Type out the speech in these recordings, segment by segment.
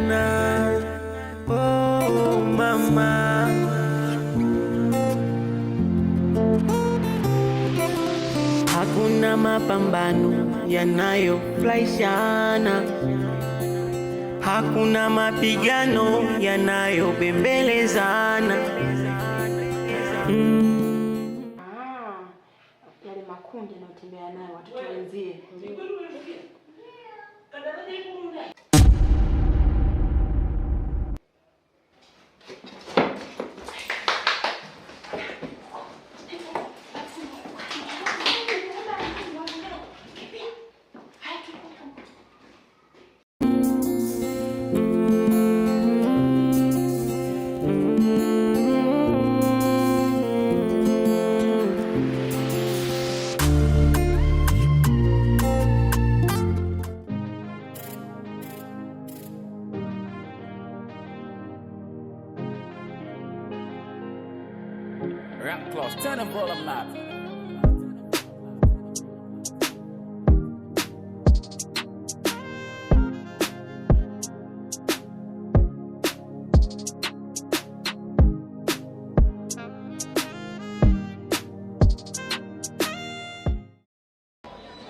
na, oh mama. Hakuna mapambano yanayofurahishana, hakuna mapigano yanayobembelezana. Ah, yale makundi yanayotembea nayo watoto wenzie. Rap close, turn the volume up.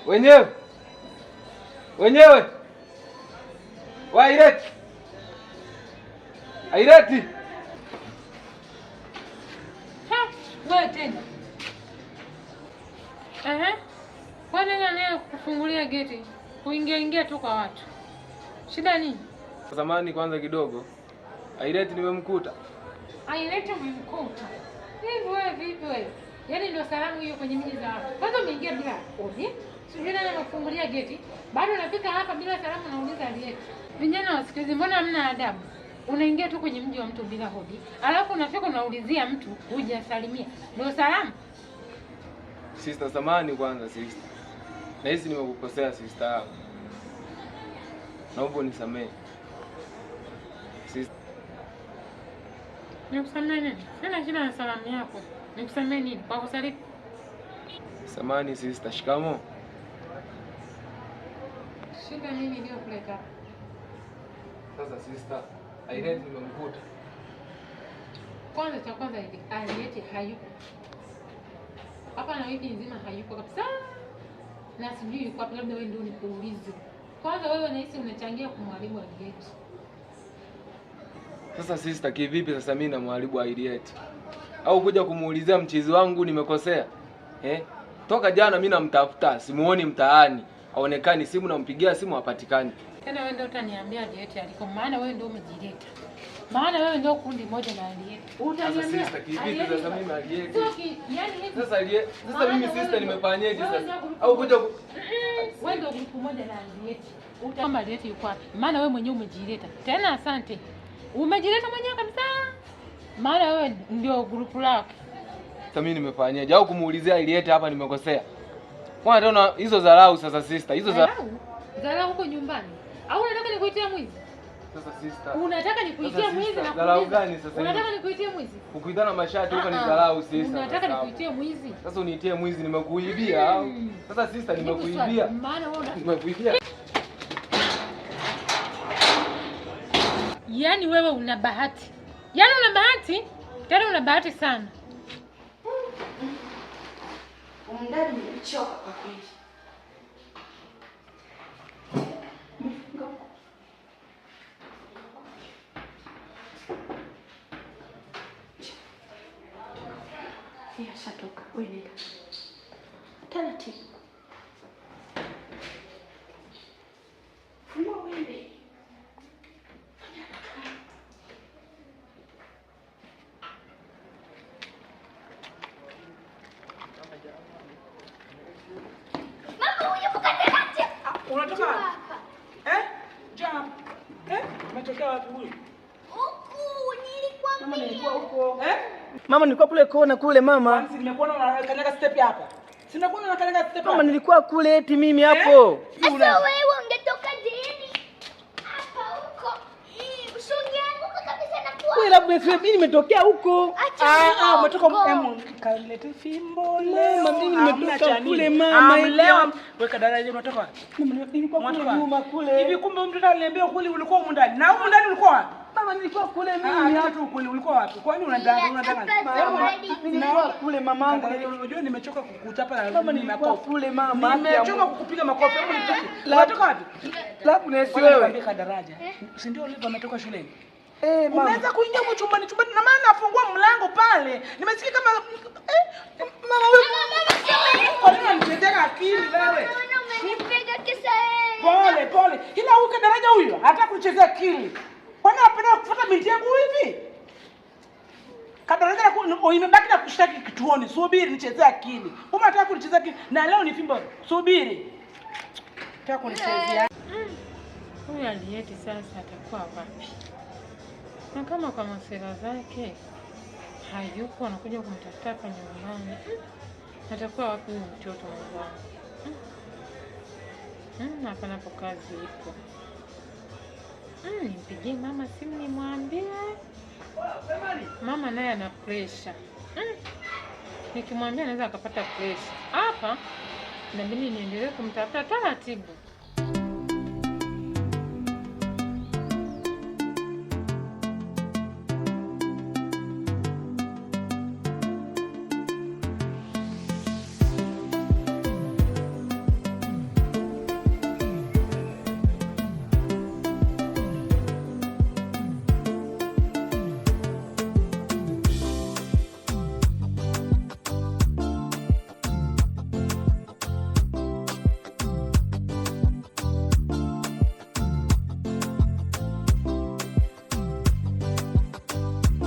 Wenyewe wenyewe Waireti, Aireti. Wewe tena. Ehe. Kwa nini anaye kufungulia geti? Kuingia ingia tu kwa watu. Shida nini? Zamani kwanza kidogo, Aireti nimemkuta. Aireti umemkuta. Hivi wewe vipi wewe? Yaani ndio salamu hiyo kwenye miji za watu. Kwanza umeingia bila hodi. Sijui nani amekufungulia geti. Bado unafika hapa bila salamu unauliza Aireti. Vijana wa siku hizi mbona hamna adabu? Unaingia tu kwenye mji wa mtu bila hodi. Alafu unafika unaulizia mtu hujasalimia. Ndio salamu? Sister, samahani kwanza sister. Nahisi nimekukosea sister yangu. Naomba unisamehe. Sister. Nikusamehe nini? Sina shida na salamu yako. Nikusamehe nini? Kwa kusaliti? Samahani sister, shikamoo. Shida nini iliyokuleta hapa? Sasa sister, Aireti nimemkuta. Kwanza cha kwanza hivi, Aireti hayupo. Hapa na wiki nzima hayupo kabisa. Na sijui yuko wapi, labda wewe ndio nikuulize. Kwanza wewe nahisi unachangia kumharibu Aireti. Sasa sister, kivipi sasa mimi namharibu Aireti? Au kuja kumuulizia mchizi wangu nimekosea? Eh? Toka jana mimi namtafuta, simuoni mtaani. Haonekani, simu nampigia simu hapatikani. Tena wewe ndio utaniambia Aireti aliko, maana wewe ndio umejileta. Maana wewe ndio kundi moja na Aireti. Sasa Utaniambia sister, kivipi Aireti sasa mimi Aireti? Sio ki, yani hivi. Sasa Aireti, sasa Maana mimi wewe sister ndio- nimefanyaje wewe sasa? ndio grupu Au kuja Wewe ndio grupu moja na Aireti. Kama Aireti yuko wapi? Maana wewe mwenyewe umejileta. Tena asante. Umejileta mwenyewe kabisa. Maana wewe ndio grupu lake. Sasa mimi nimefanyaje? Au kumuulizia Aireti hapa nimekosea? Kwa tena hizo dharau sasa sister, hizo dharau. Dharau? Dharau huko nyumbani. Au unataka nikuitie mwizi? Sasa sister. Unataka nikuitie Sasa mwizi sister, na dharau kuuliza? gani sasa hivi? Unataka nikuitie mwizi? Kukuitana mashati huko ni Ah, ah. dharau sister. Unataka Sasa. nikuitie mwizi? Sasa uniitie mwizi nimekuibia au? Sasa sister Jibu swali. nimekuibia. Maana wewe una Nimekuibia. Yaani wewe una bahati. Yaani una bahati? Tena una bahati sana. Ndani nimechoka kwa kweli. Umefunga huko? Yeye ashatoka. Wewe nenda. Taratibu. Fungua uende. Fanya haraka. Mama huyu mkaterati. Unatoka wapi? Eh? Jump. Eh? Umetokea wapi huyu? Huku Mama nilikwambia. nilikuwa huko. Eh? Mama nilikuwa kule kona kule mama. Si nimekuona unakanyaga step hapa. Si nimekuona unakanyaga step Mama hapa. nilikuwa kule eti mimi hapo. Sasa wewe ungetoka jini hapa huko. Usingeanguka kabisa na kuwa. Wewe labda Mimi nimetokea huko. Ah, umetoka kalete fimbo leo. Mama, mimi nimetoka kule mama. Leo weka daraja unatoka wapi? Nilikuwa kule nyuma kule. Hivi kumbe mtoto aliniambia kule ulikuwa humu ndani. Na humu ndani ulikuwa wapi? Mama, nilikuwa kule mimi. Hata tu kweli ulikuwa wapi? Kwani unadanganya unadanganya? Nilikuwa kule mamangu. Unajua nimechoka kukuchapa na mama, nilikuwa kule mama. Nimechoka kukupiga makofi. Hebu nipige. Unatoka wapi? Loveness wewe. Weka daraja. Si ndio Oliver ametoka shuleni? Eh, mama. Umeanza kuingia huko chumbani na maana nafungua mlango pale. Nimesikia kama mama wewe. Kwa nini unanichezea akili wewe? Umenipiga kisa yeye. Pole pole. Ila huyu daraja huyo hata kuchezea akili. Kwani unapenda kufuata binti yangu hivi? Kadaraja imebaki na kushtaki kituoni. Subiri nichezee akili. Kama unataka kunichezea akili na leo ni fimbo. Subiri. Nataka kunichezea. Huyu Alieti sasa atakuwa wapi? Na kama kwa masera zake hayupo, anakuja kumtafuta hapa nyumbani. Atakuwa wapi huyu mtoto Mungu wangu? Hapa napo kazi ipo. Nimpigie mama simu nimwambie. Mama naye ana pressure. Nikimwambia anaweza akapata pressure. Hapa inabidi niendelee kumtafuta taratibu.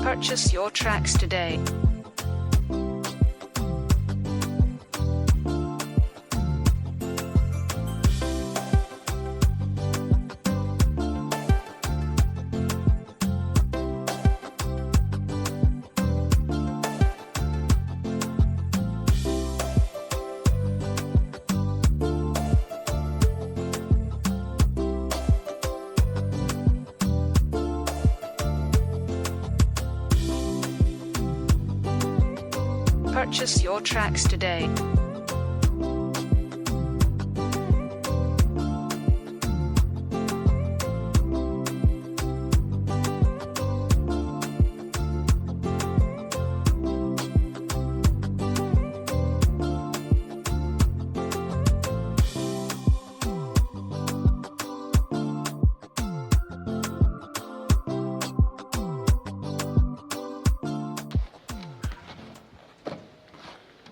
Purchase your tracks today. Purchase your tracks today.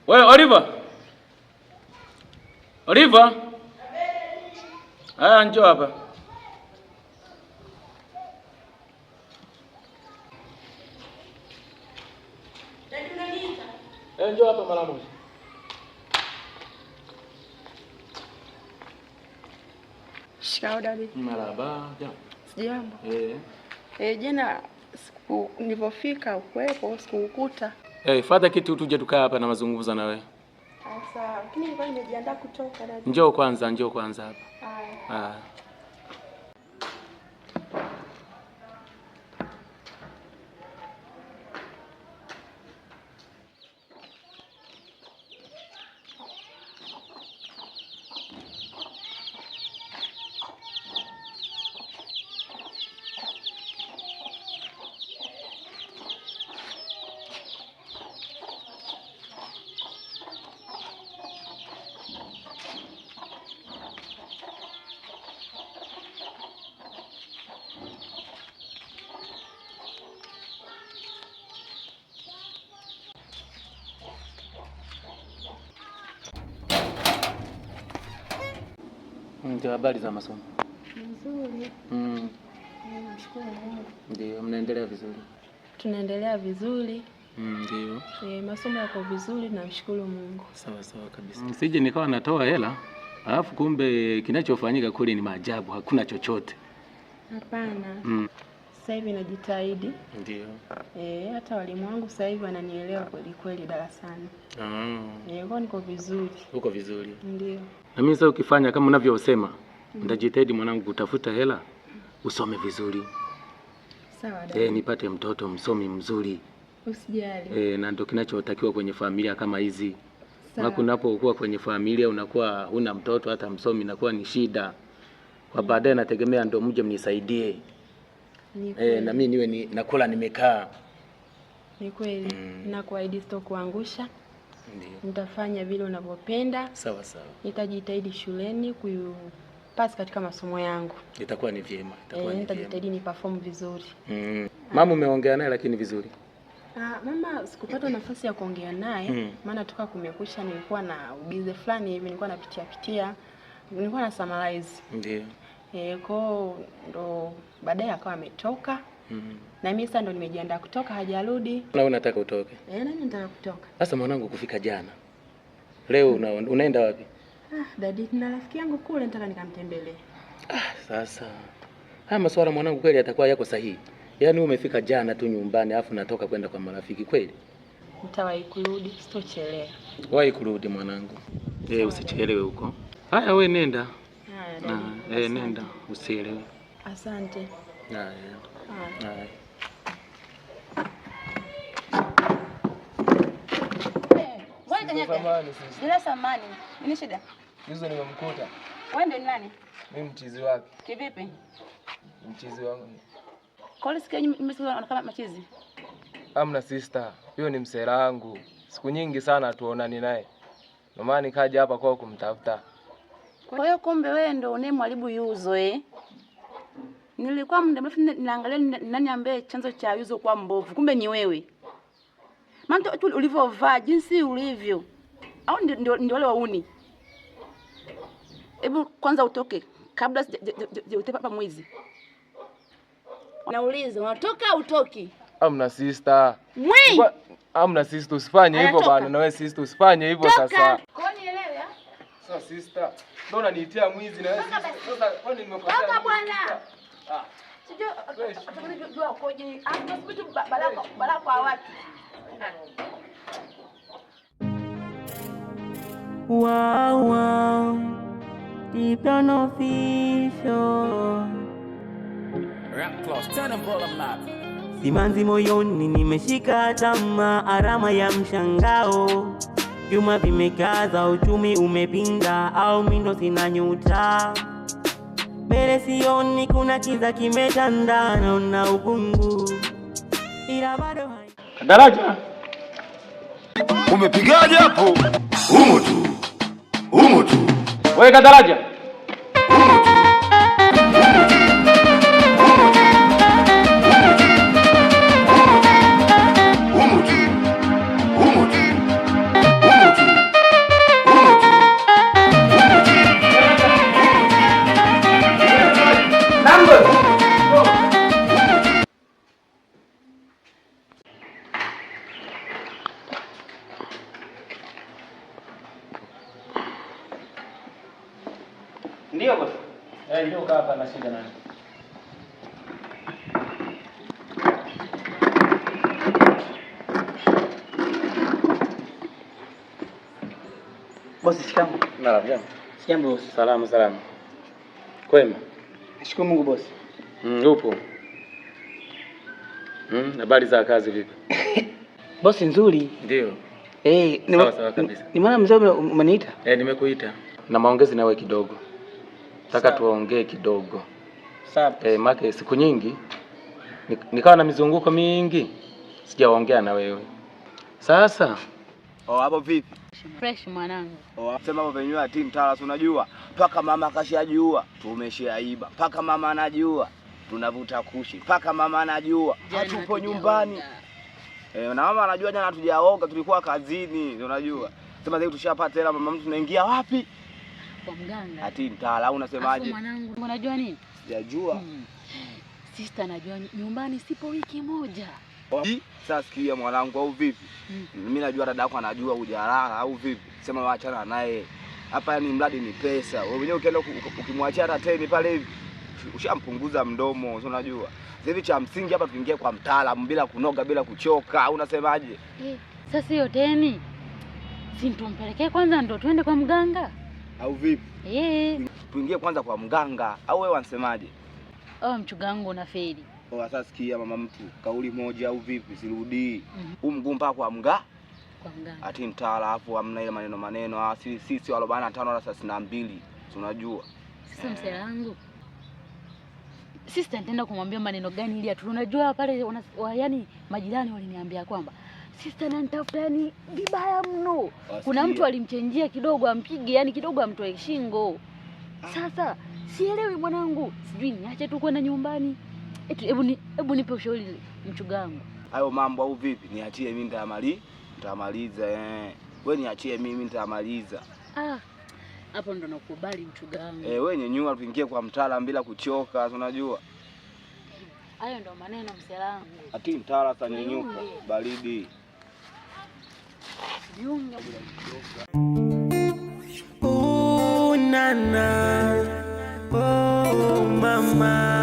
Wewe Oliver. Oliver. Haya, njoo hapa. Njoo hapa mara moja. Shikamoo dadi. Marhaba. Sijambo. Jana siku nilipofika ukuwepo, sikukukuta. Fuata kitu tuje tukaa hapa na mazungumzo na wewe. Sawa, lakini nilikuwa nimejiandaa kutoka dadi. Njoo kwanza hapa. Haya. Ndio, habari za masomo? Nzuri. Namshukuru Mungu. Ndio, mnaendelea vizuri? Tunaendelea vizuri. Ndio. Masomo yako vizuri, namshukuru Mungu. Sawa sawa kabisa. Sije nikawa natoa hela, alafu kumbe kinachofanyika kule ni maajabu, hakuna chochote. Hapana. Sasa hivi najitahidi. Ndio. Hata walimu wangu sasa hivi wananielewa kweli kweli darasani. Kwa niko vizuri. Uko vizuri. Ndio. Na mimi sasa ukifanya kama unavyosema, nitajitahidi mwanangu kutafuta hela usome vizuri. Sawa dada. Nipate mtoto msomi mzuri. Usijali. Na ndio kinachotakiwa kwenye familia kama hizi. Maana unapokuwa kwenye familia unakuwa huna mtoto hata msomi inakuwa ni shida. Kwa baadaye nategemea ndio mje mnisaidie. Na mimi niwe ni nakula nimekaa. Ni kweli. Nakuahidi sitokuangusha. Ndio. Nitafanya vile unavyopenda. Sawa sawa. Nitajitahidi shuleni kupasi katika masomo yangu. Itakuwa ni vyema, itakuwa ni vyema. Nitajitahidi ni perform vizuri. Mama umeongea naye lakini vizuri? Mama sikupata nafasi ya kuongea naye maana toka kumekucha nilikuwa na ubize fulani hivi, nilikuwa napitia pitia, nilikuwa na summarize. Ndio. Kwa ndo baadaye akawa ametoka. Na mimi sasa ndo nimejiandaa kutoka, hajarudi. Na unataka utoke? Nani nataka kutoka. Sasa mwanangu kufika jana. Leo unaenda wapi? Dadi, na rafiki yangu kule nataka nikamtembelee. Sasa haya masuala mwanangu kweli yatakuwa yako sahihi? Yaani umefika jana tu nyumbani afu natoka kwenda kwa marafiki kweli? Nitawahi kurudi, sitochelewa. Wahi kurudi mwanangu. Usichelewe huko. Haya wewe nenda. Haya dadi. Nenda, usichelewe. Asante. Haya. Haya. Bila samani. Nini shida? Yuzo nimemkuta. Wewe ndio nani? Mimi mchizi wake. Kivipi? Mchizi wangu. Kwa sikia nimesikia kama machizi. Amna sister, huyo ni msera wangu. Siku nyingi sana tuonani naye. Ndio maana nikaja hapa kwao kumtafuta. Kwa hiyo kumbe wewe ndio unayemharibu Yuzo eh? Nilikuwa muda mrefu ninaangalia nani ambaye chanzo cha Yuzo kuwa mbovu. Kumbe ni wewe. Maana tu ulivyovaa, jinsi ulivyo. Au ndio wale wauni. Hebu kwanza utoke kabla sijatepa hapa mwizi. Nauliza, unatoka au utoki? Amna sister. Mwi! Amna sister, usifanye hivyo bana. Na wewe sister usifanye hivyo sasa. Kwa nielewe ah? Sasa sister, ndio unaniitia mwizi na wewe sister. Sasa kwani nimekosea? Toka bwana. Sijui atakujua ukoje. Tunasubiri balaa kwa watu. Wow wow. Deep down official. Rap close, turn the volume up. Simanzi moyoni nimeshika tamaa, alama ya mshangao. Vyuma vimekaza, uchumi umepinda, au mindo sina nyuta. Mbele sioni kuna kiza kimetanda, naona ukungu. Ila bado Daraja. Umepigaje hapo? Humu tu. Humu tu. Wewe Kadaraja. Humu tu. Humu tu. Humu tu. Humu tu. Humu tu. Ndio boss. Ndio kaa hapa na shida nani? Boss, shikamoo. Marhaba. Shikamoo boss. Salama salama. Kwema? Nashukuru Mungu boss. Upo. Habari za kazi vipi? Boss nzuri. Ndio. Sawa sawa kabisa. Ni maana mzee umeniita? Nimekuita. Na maongezi nawe kidogo. Nataka tuongee kidogo. Sawa. Maana siku nyingi nikawa na mizunguko mingi sijaongea na wewe. Sasa hapo vipi? Fresh mwanangu. Sema hapo penyewe team Talas unajua. Paka mama kashajua, tumeshaiba. Paka mama anajua, tunavuta kushi. Paka mama anajua, hatupo nyumbani. Na mama anajua jana hatujaoga, tulikuwa kazini, unajua. Sema leo tushapata hela mama mtu tunaingia wapi? Kwa mganga. Ati mtaala unasemaje? Mwanangu, unajua nini? Sijajua. Sister anajua nyumbani sipo wiki moja. Sasa sikia mwanangu au vipi? Mimi najua dada yako anajua hujalala au vipi? Sema waachana naye. Hapa ni mradi ni pesa. Wewe mwenyewe ukienda ukimwachia hata 10 pale hivi ushampunguza mdomo, si unajua. Sasa hivi cha msingi hapa tuingie kwa mtaalamu bila kunoga bila kuchoka, au unasemaje? Sasa hiyo 10 si tumpelekee kwanza ndo tuende kwa mganga? Au vipi? Tuingie kwanza kwa mganga au wewe unasemaje? Mchunga wangu unafeli. Sasa sikia mama mtu, kauli moja au vipi sirudii. Huu mguu mpaka kwa mga. Kwa mganga. Ati mtaala hapo hamna ile maneno maneno. Sisi 45 wala 32. Si unajua? Sasa msela wangu. Sister nitaenda kumwambia maneno gani ili atu. Unajua pale yani majirani waliniambia kwamba sister ananitafuta yani vibaya mno. Kuna mtu alimchenjia kidogo ampige, yani kidogo amtoe shingo. Sasa sielewi mwanangu, sijui niache tu kwenda nyumbani. Eti hebu nipe ushauri mchunga wangu. Hayo mambo au vipi? Niachie mimi nitamaliza Wewe niachie mimi nitamaliza. Ah. Hapo ndo nakubali mchunga wangu. Wewe nyenyua tuingie kwa mtaala bila kuchoka, unajua. Hayo ndo maneno mselangu. Ati mtaala sasa nyenyuka, baridi. Jiunge. Oh nana. Oh mama.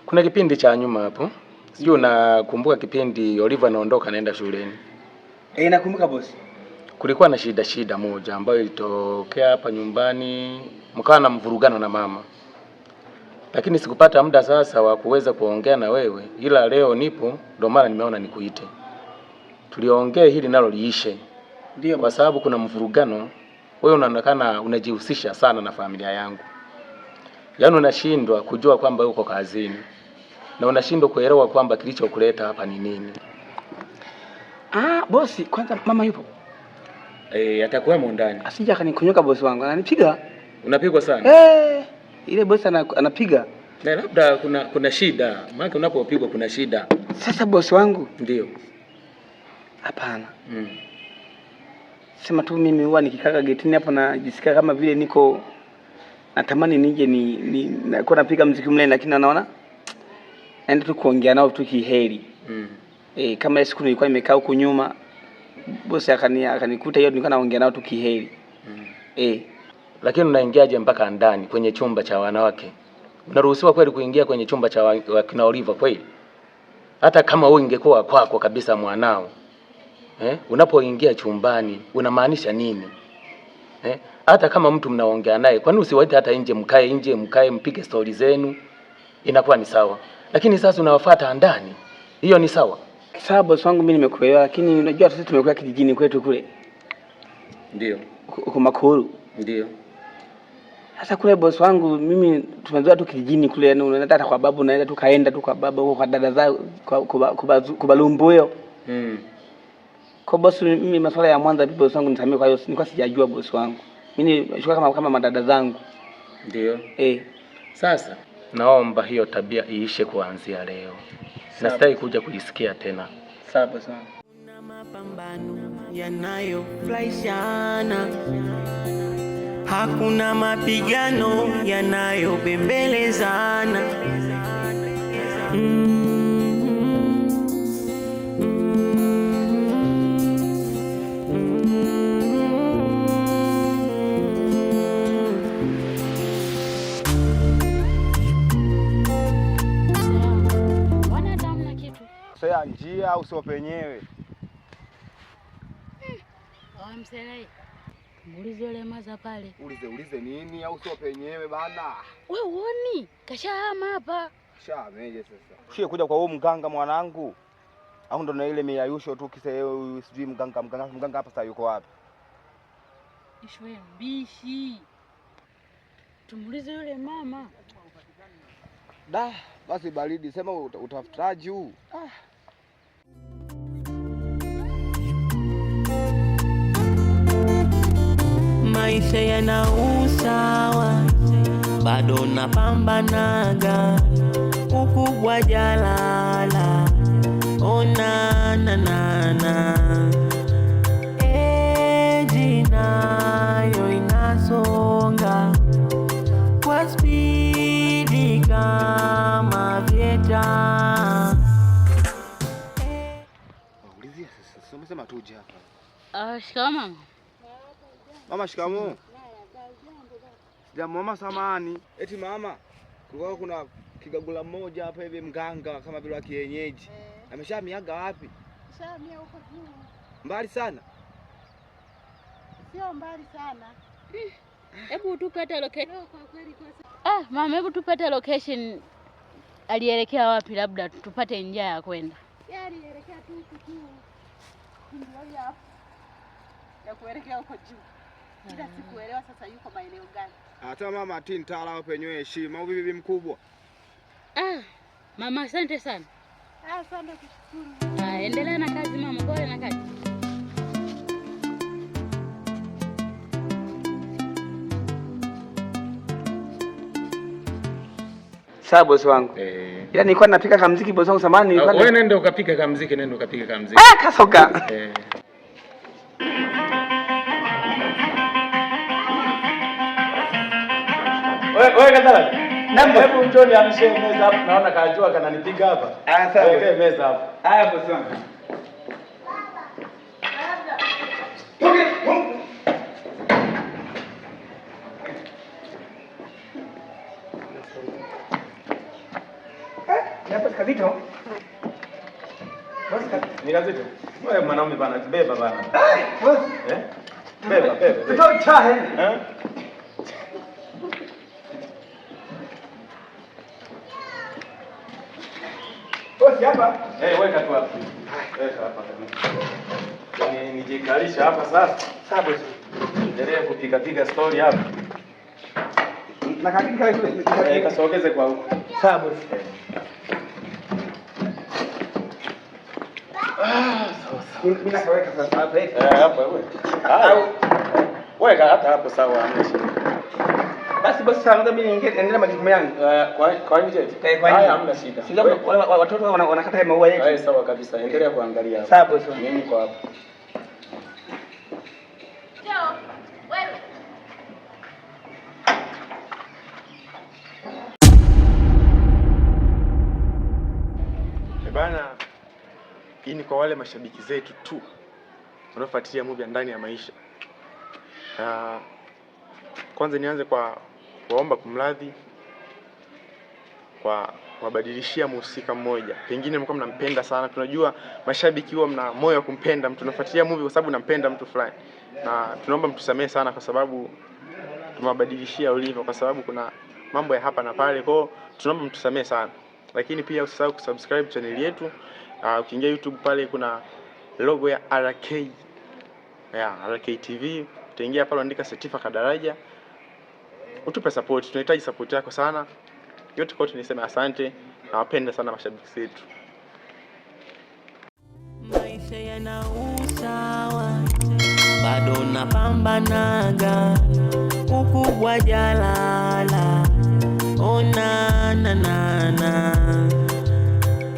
Kuna kipindi cha nyuma hapo. Sijui unakumbuka kipindi Oliver anaondoka anaenda shuleni. Nakumbuka boss. Kulikuwa na shida moja ambayo ilitokea hapa nyumbani, mkawa na mvurugano na mama. Lakini sikupata muda sasa wa kuweza kuongea na wewe, ila leo nipo, ndio maana nimeona nikuite. Tuliongee hili nalo liishe. Ndio. Kwa sababu kuna mvurugano, wewe unaonekana unajihusisha sana na familia yangu. Yaani unashindwa kujua kwamba uko kazini. Na unashindwa kuelewa kwamba kilichokuleta hapa ni nini. Bosi, kwanza mama yupo? Atakuwemo ndani. Asija akanikunyoka bosi wangu, ananipiga. Unapigwa sana? Ile bosi anapiga. Na labda kuna shida, maana unapopigwa kuna shida. Sasa bosi wangu? Ndio. Hapana. Sema tu mimi huwa nikikaka getini hapo najisikia kama vile niko natamani nije ni nakuwa napiga muziki mle, lakini naona naenda tu kuongea nao tu kiheri. Kama ile siku nilikuwa nimekaa huko nyuma bosi akanikuta hiyo nilikuwa naongea nao tu kiheri. Lakini unaingiaje mpaka ndani kwenye chumba cha wanawake? Unaruhusiwa kweli kuingia kwenye chumba cha wakina Oliver kweli? Hata kama wewe ingekuwa kwako kabisa mwanao. Unapoingia chumbani unamaanisha nini? Hata kama mtu mnaongea naye, kwani usiwaite hata nje, mkae mpige story zenu, inakuwa ni sawa. Lakini sasa unawafuata ndani. Hiyo ni sawa? Sawa bosi wangu, mimi nimekuelewa, lakini unajua sisi tumekuwa kijijini kwetu kule. Ndio. Huko Makuru. Ndio. Sasa kule bosi wangu mimi tumezoea tu kijijini kule, yani unaenda hata kwa babu, unaenda tu kaenda tu kwa baba huko kwa dada zao kwa balumbuyo. Kwa bosi mimi masuala ya Mwanza bosi wangu nisamee, kwa hiyo nilikuwa sijajua bosi wangu. Mimi nilikuwa kama madada zangu. Ndio. Sasa naomba hiyo tabia iishe kuanzia leo. Nasitaki kuja kujisikia tena. Sawa bosi wangu. Kuna mapambano yanayofurahisha, hakuna mapigano yanayobembelezana. Sasa njia au sio penyewe? Mselai. Muulize yule maza pale. Ulize nini au sio penyewe bana? Wewe uoni? Kashahama hapa. Kashameje sasa? Shie kuja kwa huo mganga mwanangu. Au ndo na ile miayusho tu kisa yeye sijui mganga hapa sasa yuko wapi? Ishwe mbishi. Tumuulize yule mama. Da, basi baridi sema utafutaji huu. Ah. Maisha yana usawa, bado napambanaga, ukubwa jalala, ona na na na. Jinayo inasonga kwa spidi kama vieta. Ulizia sasa, umesema tuje hapa. Shikamoo mama. Mama shikamoo. Sijambo mama, samahani. Eti mama, kulikuwa kuna kigagula mmoja hapa hivi mganga kama vile wa kienyeji. Ameshamiaga wapi? Shamia huko juu. Mbali sana? Sio mbali sana. Hebu tupe hata location. Ah, mama, hebu tupe hata location alielekea wapi, labda tupate njia ya kwenda. Yaani alielekea tu huku tu. Ndio hapo. Ya kuelekea huko juu. Ila sikuelewa sasa yuko maeneo gani. Hata mama ati mtaalamu penyewe heshima au bibi mkubwa. Ah, mama asante sana. Asante kushukuru. Ah, endelea na kazi mama, pole na kazi. Sawa bosi wangu. Ila nilikuwa napika kamziki bosi wangu samani nilikuwa. Wewe nenda ukapika kamziki, nenda ukapika kamziki. Ah, kasoka. Wewe kadhalika. Naam, hebu njoo niamshe meza hapo, naona kajua kananipiga hapa. Ah, sawa. Wekee meza hapo. Haya bosi wangu. Hapa kazito. Bosi ni kazito. Wewe mwanaume bana, beba bana. Bosi. Eh? Beba, beba. Tutoe chahe. Eh? Bosi hapa. Eh, weka tu hapa. Weka hapa kabisa. Ni nijikalisha hapa sasa. Sawa bosi. Endelea kupiga piga story hapa. Na kakini kale kule. Eh, kasogeze kwa huko. Sawa bosi. Ah, sawa sawa. Mimi nakaweka sasa hapa hivi. Eh, hapo wewe. Au weka hata hapo sawa, hamna shida. Basi bosi, sasa mimi niendelee majukumu yangu. Kwa nje. Eh, kwa nje. Haya, hamna shida. Sio watoto wanakata maua yetu. Haya, sawa kabisa. Endelea kuangalia hapo. Sawa bosi. Mimi niko hapo. Njoo, wewe. Bana, hii ni kwa wale mashabiki zetu tu wanaofuatilia movie ya Ndani ya Maisha. Kwanza nianze kwa kuwaomba kumradhi kwa kuwabadilishia mhusika mmoja. Pengine mlikuwa mnampenda sana. Tunajua mashabiki huwa mna moyo wa kumpenda mtu, tunafuatilia movie kwa sababu nampenda mtu fulani. Na tunaomba mtusamee sana kwa sababu tumewabadilishia ulivyo, kwa sababu kuna mambo ya hapa na pale. Kwa hiyo tunaomba mtusamee sana. Lakini pia usisahau kusubscribe channel yetu. Ukiingia YouTube pale kuna logo ya RK, ya RK TV. Utaingia pale andika Setifa Kadaraja. Utupe support, tunahitaji support yako sana. Yote kwa tuniseme asante, nawapenda sana mashabiki zetu. Maisha yana usawa, bado napambanaga, ukubwa jalala, ona na na na.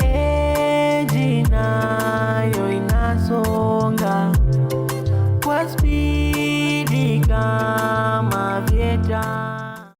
Eji nayo inasonga kwa spidi kama vieta.